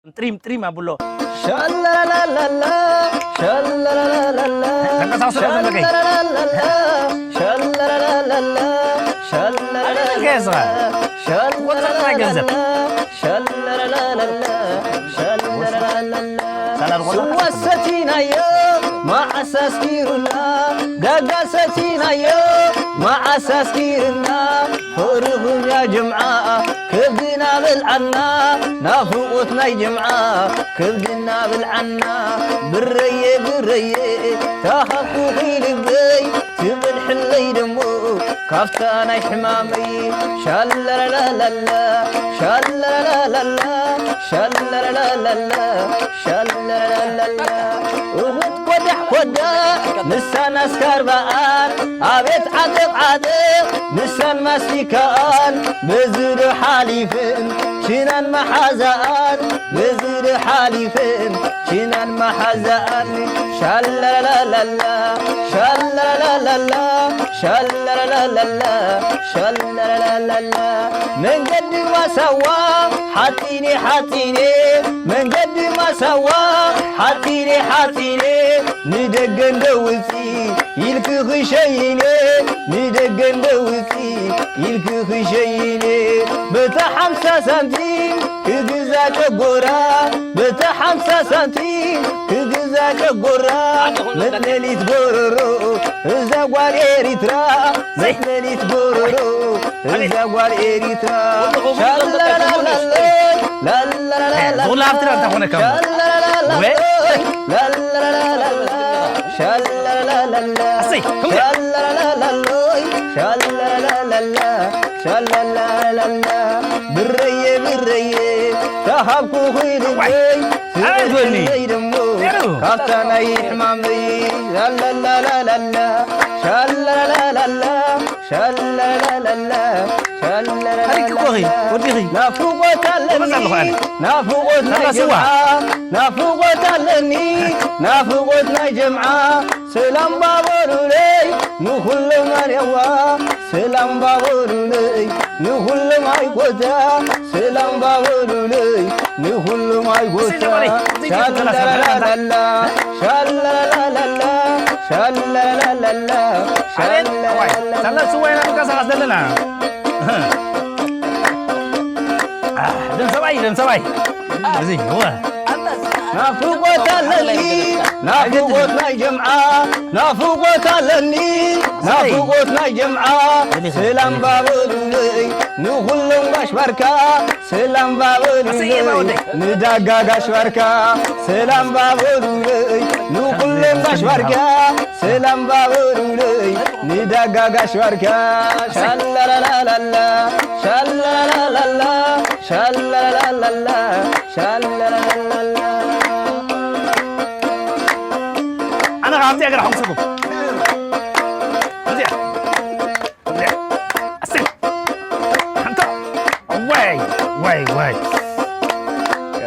ጥሪም ጥሪም ኣብሎ። ሸለላላላ፣ ሸለላላላ፣ ተንቀሳቕሱ ዶ ዘለከይ? ሸለላላላ፣ ሸለላላላ፣ ሸለላላላ፣ ኣበይ ጌርካ ኢኻ? ሸለላላላ፣ ቆጸርና ገንዘብ። ሸለላላላ፣ ሸለላላላ። ሳላ ዝቆጸርካ ስዋ ሰቲናዮ፣ መዓስ ኣስኪሩና፣ ዳጋ ሰቲናዮ፣ መዓስ ኣስኪሩና፣ ፍቕርኹም ያ ጀምዓ፣ ከብድና በልዓና፣ ናፍቖት ናይ ጀምዓ፣ ከብድና በልዓና። ብረየ፣ ብረየ፣ ተሃኩኺ ልበይ፣ ትብል ሕለይ ደሞ፣ ካፍታ ናይ ሕማመይ። ሻላላላላ፣ ሻላላላላ፣ ሻላላላላ፣ ሻላላላላ። እኹት ኮዳሕ ኮዳሕ፣ ንሳን ኣስካርባኣን፣ ኣቤት ዓጥቕ ዓጥቕ፣ ንሳን ማስቲካኣን፣ በዚ ዶ ሓሊፍን፣ ሽናን መሓዛኣን፣ በዚ ዶ ሓሊፍን፣ ሽናን መሓዛኣን። ሻላላላላ፣ ሻላላላላ፣ ሻላላላላ፣ ሻላላላላ። መንገዲ ማሳዋ ሓፂኔ ሓፂኔ፣ መንገዲ ማሳዋ ሓፂኔ ሓፂኔ፣ ንደገ እንዶ ውፂ ኢልኪ ክሸይኔ፣ ንደገ እንዶ ውፂ ኢልኪ ክሸይኔ። በታ ሓምሳ ሳንቲም ክግዛ ጨጎራ፣ በታ ሓምሳ ሳንቲም ክግዛ ጨጎራ። መጥለሊት ጎረሮ እዛ ጓል ኤሪትራ፣ መጥለሊት ጎረሮ እዛ ጓል ኤሪትራ። ሻላላላላ፣ ላላላላ፣ ዝኹሉ ሃብትና እንታይ ኮነ ካብ? ሻላላላላ፣ ወይ? ላላላላ፣ ሻላላላላ፣ ኣሰይ፣ ኮንግራ። ሻላላላላ፣ ሻላላላላ፣ ሻላላላላ። ብረየ፣ ብረየ፣ ተሃብኩ ኹይኑ ኣዋይ። ወይ። ኣቤት ወኒ። ስለ ደሞ፣ ነይሩ። ካብታ ናይ ሕማመይ፣ ሻላላላላ፣ ሻላላላላ። ሻላላላላ፣ ሻላላላላ። ሃሪክ እኮ ኺ፣ ወዲኺ። ናፍቆት ኣለኒ፣ ክመጽእ ኣለኹ ኣነ። ናፍቆት ናይ ሰላሳ ጀምዓ፣ ናፍቆት ኣለኒ፣ ናፍቆት ናይ ጀምዓ። ሰላም ባበሉለይ ንኹሎም ኣርያዋ፣ ሰላም ባበሉለይ ንኹሎም ኣይኮታ፣ ሰላም ባበሉለይ ንኹሎም ኣይኮታ። እስኪ ዘማሪ፣ እዚ ጌርኩ ከላስ ሻላላላላ፣ ሻላላላላ፣ ሻላላላላ። ኣቤት፣ ኣዋይ፣ ሳላ ስዋ ኢና ንንቀሳቐስ ዘለና። ኣህ፣ ደም ሰብኣይ፣ ደም ሰብኣይ። እዚ፣ እወ። ናፍቆት ኣለኒ፣ ናፍቆት ናይ ጀምዓ፣ ናፍቆት ኣለኒ፣ ናፍቆት ናይ ጀምዓ። ሰላም ባበሉለይ ንኹሎም ጋሽ ባርካ፣ ሰላም ባበሉለይ፣ ኣሰይ፣ የማ ወደይ። ንዳጋ ጋሽ ባርካ፣ ሰላም ባበሉለይ፣ ንኹሎም ጋሽ ባርካ፣ ሰላም ባበሉለይ፣ ንዳጋ ጋሽ ባርካ። ኣሰይ። ሻላላላላ፣ ሻላላላላ፣ ሻላላላላ፣ ሻላላላላ። ኣነ ኸዓ ኣብዚኣ ገይረ ሓውሰኩም። እዚኣ። ኣሰይ። ሓንቶ። ዋይ፣ ዋይ፣ ዋይ።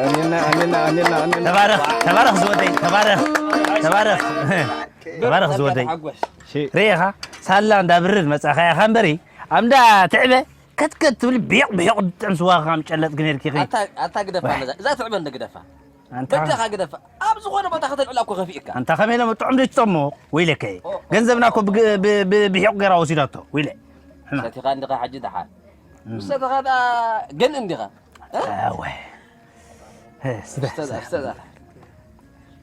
ኣሜና፣ ኣሜና፣ ኣሜና፣ ኣሜና። ተባረኽ፣ ተባረኽ ዝወደይ፣ ተባረኽ፣ ተባረኽ። ተባረኽ ዝወደይ። ሪኢኻ፣ ሳላ እንዳብርድ መጻኻ ኢኻ እምበሪ፣ ኣብ እንዳ ትዕበ ከትከት ትብል ብዮቕ ብዮቕ ትጥዕም ስዋኻ ከም ጨለጥ ግን ነርኪ። ኣታ፣ ኣታ ግደፋ፣ ነዛ፣ እዛ ትዕበ እንደ ግደፋ። ኣንታ በጃኻ ግደፋ። ኣብ ዝኾነ ቦታ ከተልዕላ እኮ ከፊእካ። ኣንታ ከመይ ኢሎም ጥዑም ደይ ትጠሞቕ? ወይለከ። ኦ፣ ኦ። ገንዘብና እኮ ብግ-፣ ብ-፣ ብ-፣ ብሒቕ ገይራ ወሲዳቶ። ወይለ። ሕማ። ሰቲኻ እንዲኻ ሕጂ ደሓን። እም። ምስ ሰተኻ ደኣ ግን እንዲኻ። እ? ኣወ። እ፣ ስተ፣ ስተ፣ ስተ፣ ስተ። ስተ።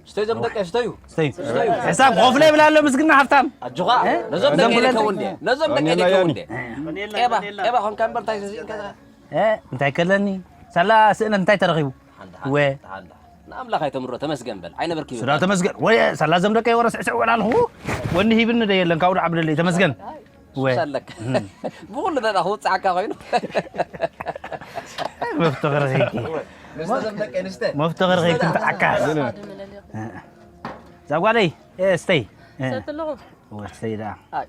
ስተዩ፣ እዞም ደቀ ስተዩ። ስተዩ። ስተዩ። ሕሳብ ክኸፍሎ ይብላ ኣሎ ምስግና ሃብታም። ኣጆኻ። እ? ነዞም እዞም ደቀ ሁለት ይከውን እንዴ? ነዞም ደቀ ይከውን እንዴ? እ። ቄባ፣ ቄባ ኾንካ እምበር እንታይ ተስኢንካ? እ፣ እንታይ ከለኒ? ሳላ ስእነት እንታይ ተረኺቡ? ሓንዳ፣ ሓንዳ፣ ወ። ሓንዳ። ንኣምላኽ ኣይተምሮ፣ ተመስገን በል። ኣይነበርክ እዩ። ስዳ ተመስገን። ወይ፣ ሳላ ዘም ደቀ ወረ ስዕስዕ ወላ ኣለኹ። ወኒ ሂብኒ ዶ የለን፣ ካብኡ ዶ ዓብደለይ፣ ተመስገን። ኣይ፣ ወ። ሱስ ኣለካ። እም። ብኹሉ ደዳ ክውጽዓካ ኮይኑ። መፍቶ ክረኺብኪ። ንስተ ዘም ደቀ፣ ንስተ። መፍቶ ክረኺብኪ ንስተ። ምትዓካ። እዛ ጓለይ፣ እ፣ ስተይ። እ። ሰትለኹ። ወ፣ ስተይ ደኣ። ኣይ።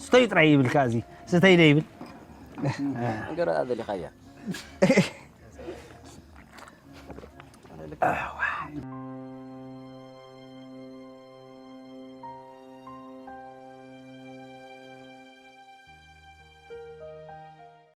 ስተይ ጥራይ ይብል ከኣ እዚ። ስተይ ዶ ይብል? እንገራ ደሊኻያ።